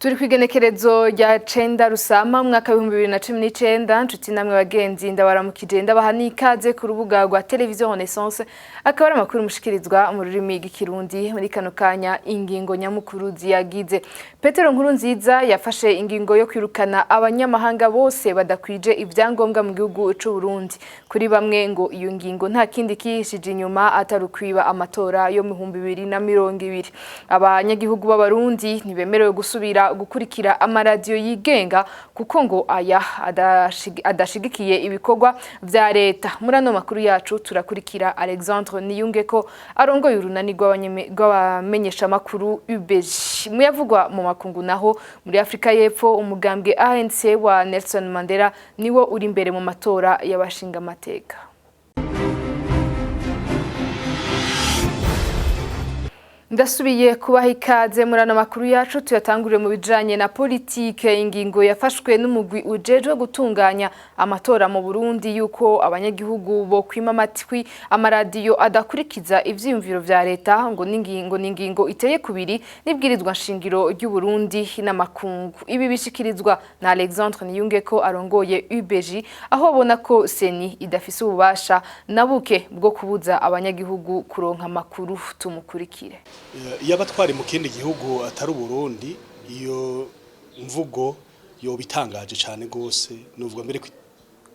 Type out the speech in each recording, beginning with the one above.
Turi kwigenekerezo rya 9 Rusama mwaka 2019. Nshuti namwe bagenzi, ndabaramukije, ndabaha n'ikaze ku rubuga rwa Television Renaissance. Akaba ari amakuru mushikirizwa mu rurimi rw'Ikirundi. Muri kano kanya, ingingo nyamukuru ziyagize: Petero Nkurunziza yafashe ingingo yo kwirukana abanyamahanga bose badakwije ibyangombwa mu gihugu c'u Burundi. Kuri bamwe ngo iyo ngingo nta kindi kihishije inyuma atari ukwiba amatora yo mu 2020. Abanyagihugu b'Abarundi ntibemerewe gusubira gukurikira amaradiyo yigenga kuko ngo aya adashigikiye ibikorwa vya leta. Muri ano makuru yacu turakurikira Alexandre Niyungeko arongoye urunani rw'abamenyeshamakuru UBJ. Muyavugwa mu makungu naho, muri Afrika y'Epfo umugambwe ANC wa Nelson Mandela niwo uri imbere mu matora y'abashinga amateka. Ndasubiye kubaha ikaze muri ano makuru yacu, tuyatanguriye mu bijanye na politike. Ingingo yafashwe n'umugwi ujejwe gutunganya amatora mu Burundi yuko abanyagihugu bo kwima amatwi amaradiyo adakurikiza ivyiyumviro vya leta ngo n'ingingo iteye kubiri n'ibwirizwa nshingiro ry'u Burundi n'amakungu. Ibi bishikirizwa na Alexandre Niyungeko arongoye UBJ, aho abona ko CENI idafise ububasha na buke bwo kubuza abanyagihugu kuronka amakuru. Tumukurikire. Iyo abatwari mu kindi gihugu atari Uburundi, iyo mvugo yoba itangaje cyane rwose. Nuvuga mbere ko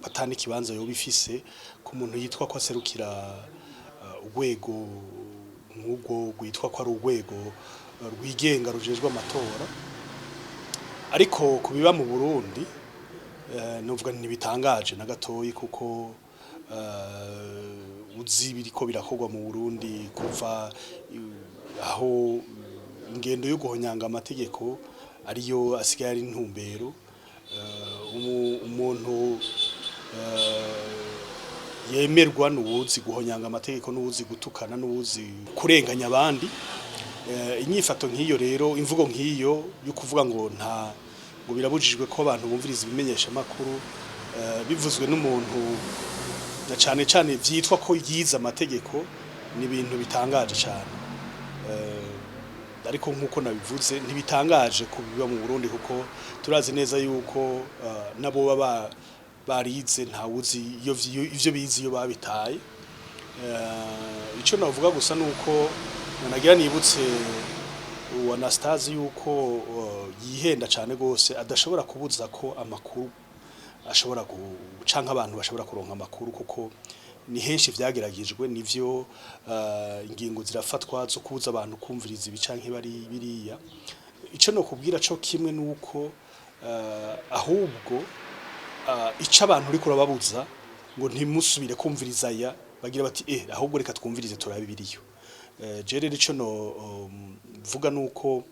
atani ikibanza yoba ifise ku muntu yitwa ko aserukira urwego nk'ubwo rwitwa ko ari urwego rwigenga rujejwe amatora. Ariko ku biba mu Burundi, nuvuga ntibitangaje na gatoyi, kuko uzi biriko birakorwa mu Burundi kuva aho ingendo yo guhonyanga amategeko ariyo asigaye ari intumbero. Umuntu yemerwa n'uwuzi guhonyanga amategeko, n'uwuzi gutukana, n'uwuzi kurenganya abandi. Inyifato nk'iyo rero, imvugo nk'iyo yo kuvuga ngo nta ngo birabujijwe ko abantu bumviriza ibimenyesha makuru, bivuzwe n'umuntu na cane cane vyitwa ko yize amategeko, ni ibintu bitangaje cyane. Ariko nk'uko nabivuze, ntibitangaje kubiba mu Burundi, kuko turazi neza yuko nabo baba barize ntawuzi iyo ivyo bize iyo babitaye. Ico navuga gusa nuko nagira nibutse uwa Anastase yuko yihenda cane gose, adashobora kubuza ko amakuru ashobora gucanka abantu bashobora kuronka amakuru, kuko ni henshi vyageragejwe nivyo, ingingo zirafatwa zo kubuza abantu kumviriza ibi canke bari biriya. Ico no kubwira co kimwe nuko ahubwo ico abantu uriko urababuza ngo ntimusubire kumviriza aya, bagira bati ahubwo reka twumvirize turabe biriyo. Je rero ico no mvuga nuko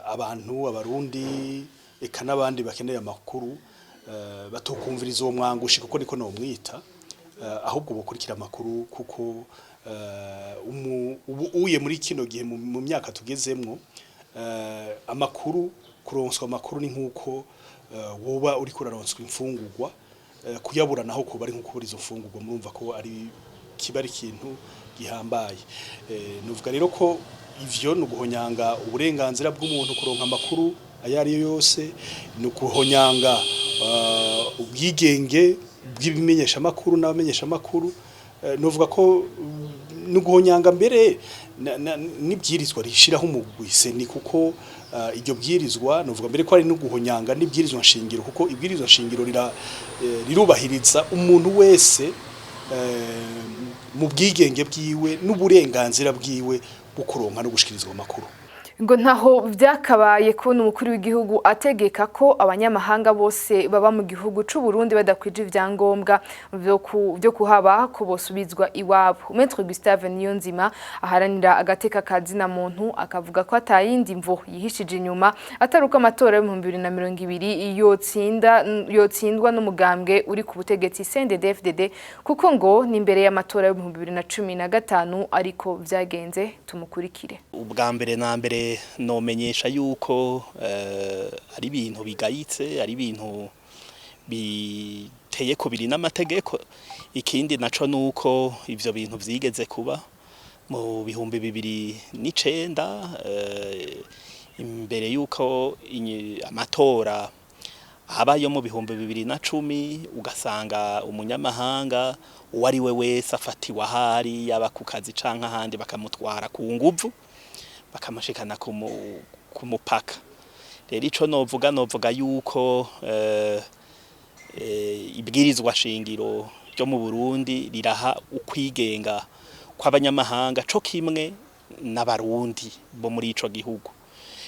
abantu Abarundi eka n'abandi bakeneye amakuru batokumviriza uwo mwangushi, kuko niko nomwita, ahubwo bokurikira amakuru, kuko ubu uye muri kino gihe mu myaka tugezemwo, amakuru, kuronswa amakuru ni nkuko woba uriko uraronswa imfungurwa. Kuyabura naho kuba ari nko kubura izo mfungurwa. Murumva ko ari kiba ari ikintu gihambaye. Nuvuga rero ko ivyo ni uguhonyanga uburenganzira bw'umuntu kuronka amakuru ayo ari yo yose, ni uguhonyanga ubwigenge bw'ibimenyeshamakuru n'abamenyeshamakuru. Novuga ko ni uguhonyanga mbere n'ibwirizwa rishiraho umugwi CENI, kuko iryo bwirizwa, novuga mbere ko ari no guhonyanga n'ibwirizwa nshingiro, kuko ibwirizwa nshingiro rirubahiriza umuntu wese mu bwigenge bwiwe n'uburenganzira bwiwe bwo kuronka no gushikirizwa amakuru. Ngo ntaho vyakabaye kubona umukuru w'igihugu ategeka ko abanyamahanga bose baba mu gihugu c'u Burundi badakwije ivyangombwa vyo kuhaba ko bosubizwa iwabo. Maître Gustave Niyonzima aharanira agateka ka zina muntu akavuga ko atayindi mvo yihishije inyuma atari uko amatora y'2020 yotsindwa n'umugambwe uri ku butegetsi CNDD-FDD, kuko ngo ni imbere y'amatora y'2015 ariko vyagenze. Tumukurikire. Ubwa mbere na mbere nomenyesha yuko ari ibintu bigayitse, ari ibintu biteye kubiri n'amategeko. Ikindi naco nuko ivyo bintu vyigeze kuba mu 2009. Imbere yuko amatora aba yo mu 2010, ugasanga umunyamahanga uwo ari we wese afatiwe ahari, yaba ku kazi canke ahandi, bakamutwara ku nguvu, bakamushikana ku mupaka. Rero ico novuga yuko ibwirizwa shingiro ryo mu Burundi riraha ukwigenga kw'abanyamahanga co kimwe n'abarundi bo muri ico gihugu,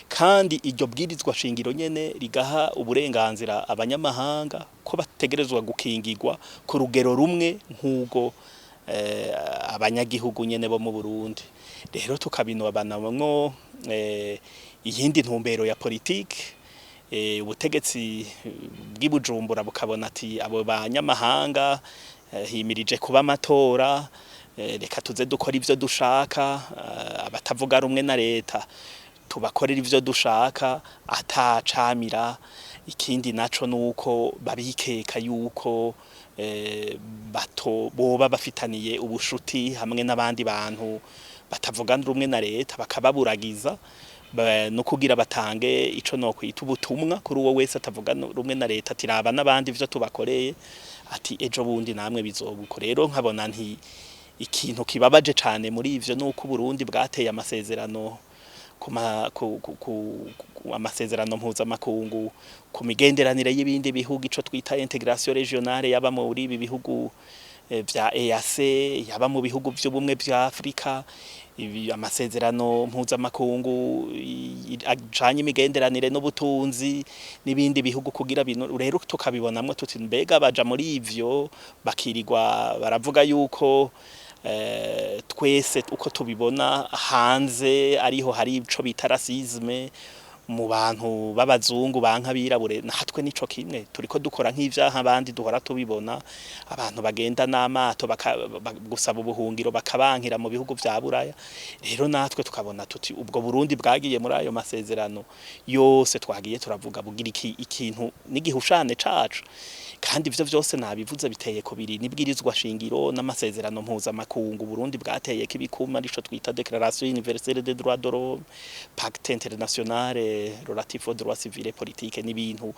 kandi iryo bwirizwa shingiro nyene rigaha uburenganzira abanyamahanga ko bategerezwa gukingirwa ku rugero rumwe nk'ubwo abanyagihugu nyene bo mu Burundi. Rero tukabinobanamwo iyindi ntumbero ya politike, ubutegetsi bw'i Bujumbura bukabona ati abo banyamahanga himirije kuba amatora, reka tuze dukora ivyo dushaka, abatavuga rumwe na leta tubakorera ivyo dushaka atacamira. Ikindi naco nuko babikeka yuko bato boba bafitaniye ubushuti hamwe n'abandi bantu batavuga rumwe na leta, bakababuragiza no kugira batange ico no kwita ubutumwa kuri uwo wese atavuga rumwe na leta, ati raba n'abandi ivyo tubakoreye, ati ejo bundi namwe bizobuko. Rero nkabona nti ikintu kibabaje cane muri ivyo nuko Burundi bwateye amasezerano ku amasezerano mpuzamakungu ku migenderanire y'ibindi bihugu, ico twita intégration régionale, yaba muri ibi bihugu vya EAC, yaba mu bihugu vy'ubumwe vya Afrika, ibi amasezerano mpuzamakungu ajanye imigenderanire n'ubutunzi n'ibindi bihugu kugira bino. Rero tukabibonamwo tuti mbega baja muri ivyo bakirirwa baravuga yuko twese uko tubibona hanze ariho hari ico bita racisme mu bantu b'abazungu banka abirabure, natwe nico kimwe turiko dukora nk'ivyaha abandi duhora tubibona, abantu bagenda n'amato gusaba ubuhungiro bakabankira mu bihugu vya Buraya. Rero natwe tukabona tuti ubwo Burundi bwagiye muri ayo masezerano yose twagiye turavuga bugira ikintu n'igihushane cacu, kandi ivyo vyose nabivuze biteye kubiri nibwirizwa shingiro n'amasezerano mpuzamakungu Burundi bwateye k'ibikuma, arico twita Déclaration universelle des droits de l'homme, Pacte international relatif aux droits civils et politiques n'ibintu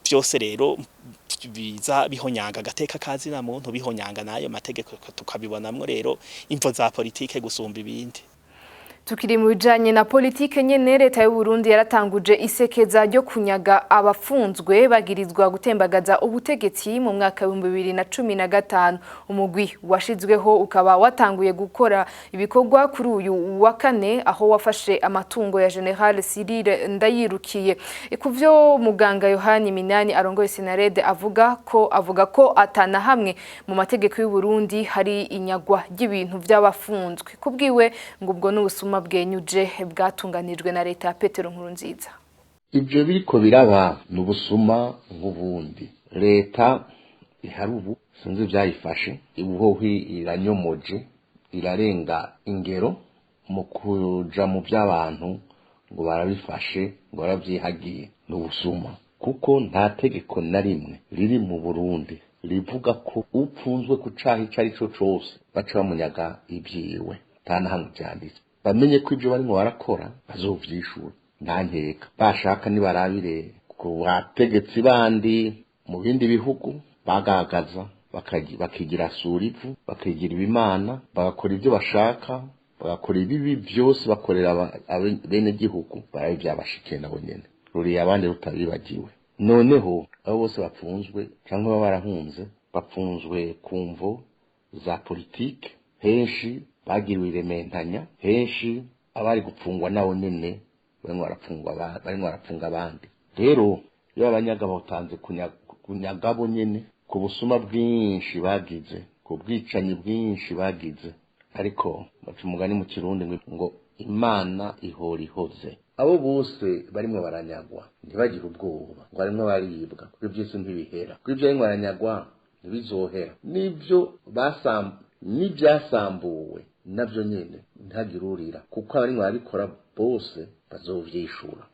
byose. Rero biza bihonyanga agateka kazina muntu, bihonyanga n'ayo mategeko, tukabibonamwo rero imvo za politike gusumba ibindi. Tukiri mu bijanye na politike nyene, leta y'u Burundi yaratanguje isekeza ryo kunyaga abafunzwe bagirizwa gutembagaza ubutegetsi mu mwaka wa 2015. Umugwi washizweho ukaba watanguye gukora ibikorwa kuri uyu wa kane, aho wafashe amatungo ya Général Cyril Ndayirukiye. Kuvyo muganga Yohani Minani arongoye Senarede avuga ko atana hamwe mu mategeko y'u Burundi hari inyagwa ry'ibintu by'abafunzwe. Kubwiwe ngo ubwo n'ubusuma bwenyuje bwatunganijwe na leta ya Petero Nkurunziza. Ibyo biriko biraba ni ubusuma nk'ubundi. Leta ihari ubu sinzi ivyayifashe, ubuhohi iranyomoje, irarenga ingero mu kuja mu by'abantu ngo barabifashe, ngo barabyihagiye. Ni ubusuma kuko nta tegeko na rimwe riri mu Burundi rivuga ko upfunzwe ku caha ico ari cyo cose baca bamunyaga ibyiwe. Nta na hamwe vyanditse. Bamenye ko ibyo barimo barakora bazovyishura, nta nkeka. Bashaka nibarabire ku bategetsi bandi mu bindi bihugu bagagaza bakigira sura ivu, bakigira ibimana, bagakora ibyo bashaka, bagakora ibibi byose bakorera bene gihugu, barabe byabashikiye nabo nyene ruriya abandi rutabibagiwe. Noneho abo bose bapfunzwe cyangwa baba barahunze, bapfunzwe ku mvo za politike, henshi bagiriwe irementanya, henshi abari gupfungwa nabo nyene barimo barapfungwa, barimo barapfunga abandi. Rero iyo abanyaga batanze kunyaga bo nyene ku busuma bwinshi bagize, ku bwicanyi bwinshi bagize. Ariko baca umugani mu Kirundi ngo Imana ihora ihoze. Abo bose barimwo baranyagwa ntibagire ubwoba ngo barimwo baribwa, kuko ivy'isi ntibihera, kuko ivyo barimwo baranyagwa ntibizohera, n'ibyo basam n'ibyasambuwe navyo nyene ntihagire urira, kuko abarimwo barabikora bose bazovyishura.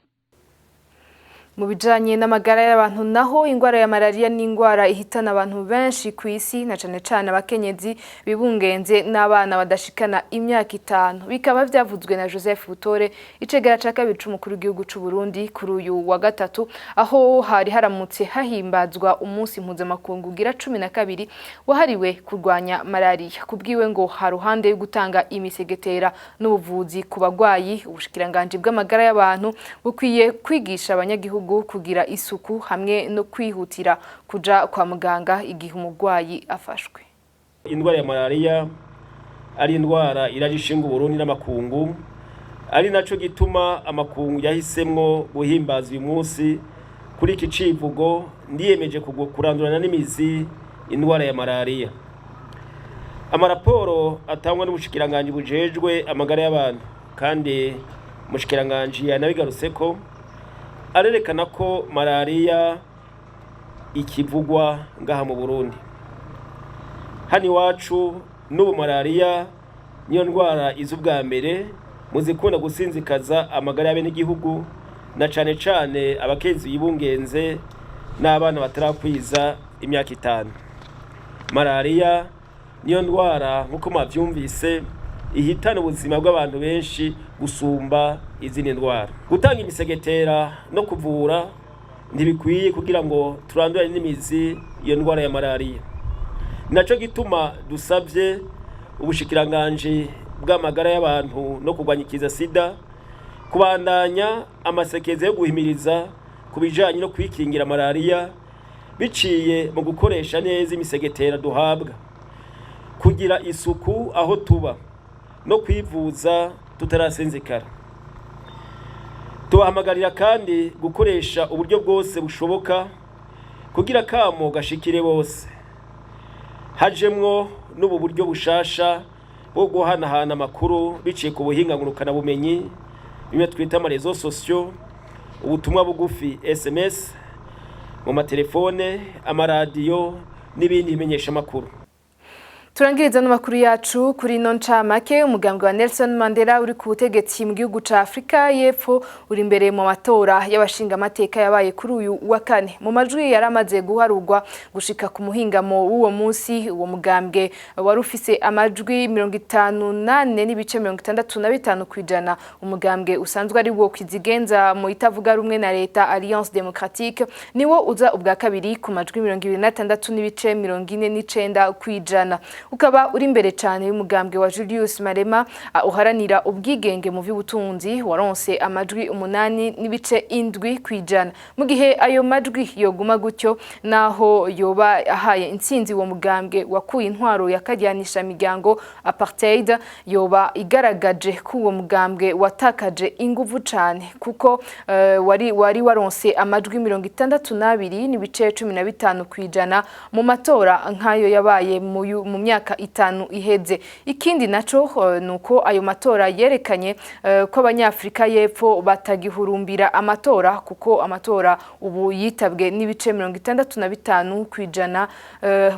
Mu bijanye n'amagara y'abantu naho, ingwara ya malaria ni ingwara ihitana abantu benshi ku isi, na cane cane abakenyezi bibungenze n'abana badashikana imyaka 5. Bikaba vyavuzwe na Joseph Butore, icegera ca kabiri c'umukuru w'igihugu c'u Burundi, kuri uyu wa gatatu, aho hari haramutse hahimbazwa umunsi mpuzamakungu ugira 12 wahariwe kurwanya malaria. Kubwiwe ngo haruhande yo gutanga imisegetera n'ubuvuzi ku bagwayi, ubushikiranganji bw'amagara y'abantu bukwiye kwigisha abanyagihugu kugira isuku hamwe no kwihutira kuja kwa muganga igihe umurwayi afashwe. Indwara ya malaria ari indwara iraje ishinga Uburundi n'amakungu, ari naco gituma amakungu yahisemwo guhimbaza uyu munsi kuri iki civugo: "Ndiyemeje kurandurana n'imizi indwara ya malaria." Amaraporo atangwa n'ubushikiranganji bujejwe amagara y'abantu, kandi umushikiranganji yanabigarutseko, arerekana ko malaria ikivugwa ngaha mu Burundi. Hano iwacu n'ubu malaria niyo ndwara iza ubwa mbere mu zikunda gusinzikaza amagara y'abenegihugu, na cane cane abakenyezi bibungenze n'abana batarakwiza imyaka 5. Malaria niyo ndwara, nk'uko mwavyumvise, ihitana ubuzima bw'abantu benshi gusumba izindi ndwara. Gutanga imisegetera no kuvura ntibikwiye kugira ngo turandurane n'imizi iyo ndwara ya malaria. Naco gituma dusavye ubushikiranganji bw'amagara y'abantu no kurwanya ikiza sida kubandanya amasekeza yo guhimiriza ku bijanye no kwikingira malaria biciye mu gukoresha neza imisegetera duhabwa, kugira isuku aho tuba no kwivuza tutarasinzikara. Tubahamagarira kandi gukoresha uburyo bwose bushoboka kugira kamo gashikire bose, hajemwo n'ubu buryo bushasha bwo guhanahana amakuru biciye ku buhinga ngurukanabumenyi, bimwe twita ama réseaux sociaux, ubutumwa bugufi SMS mu matelefone, amaradiyo n'ibindi bimenyesha amakuru. Turangiriza n'amakuru yacu kuri ino ncamake. Umugambwe wa Nelson Mandela uri ku butegetsi mu gihugu ca Afrika y'Epfo uri imbere mu matora y'abashingamateka yabaye kuri uyu wa kane. Mu majwi yari amaze guharurwa gushika ku muhingamo w'uwo munsi, uwo mugambwe wari ufise amajwi 54.65%. Umugambwe usanzwe ari wo kizigenza mu itavuga rumwe na leta, Alliance Démocratique, niwo uza ubwa kabiri ku majwi 26.49%, ukaba uri imbere cyane y'umugambwe wa Julius Malema uharanira ubwigenge mu by'ubutunzi, waronse amajwi 8.7%. Mu gihe ayo majwi yoguma gutyo, naho yoba ahaye intsinzi uwo mugambwe wakuye intwaro yakajyanisha miryango, apartheid, yoba igaragaje ko uwo mugambwe watakaje inguvu cyane, kuko wari waronse amajwi 62.15% mu matora nk'ayo yabaye mu myaka 5 iheze. Ikindi naco nuko ayo matora yerekanye ko Abanyafrika y'Epfo batagihurumbira amatora, kuko amatora ubu yitabwe n'ibice 65%,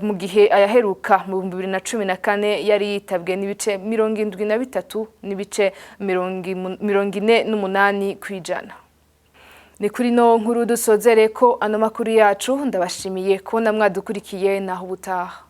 mu gihe ayaheruka mu 2014 yari yitabwe n'ibice 73.48%. Ni kuri no nkuru dusozere ko ano makuru yacu. Ndabashimiye kubona mwadukurikiye. Naho ubutaha.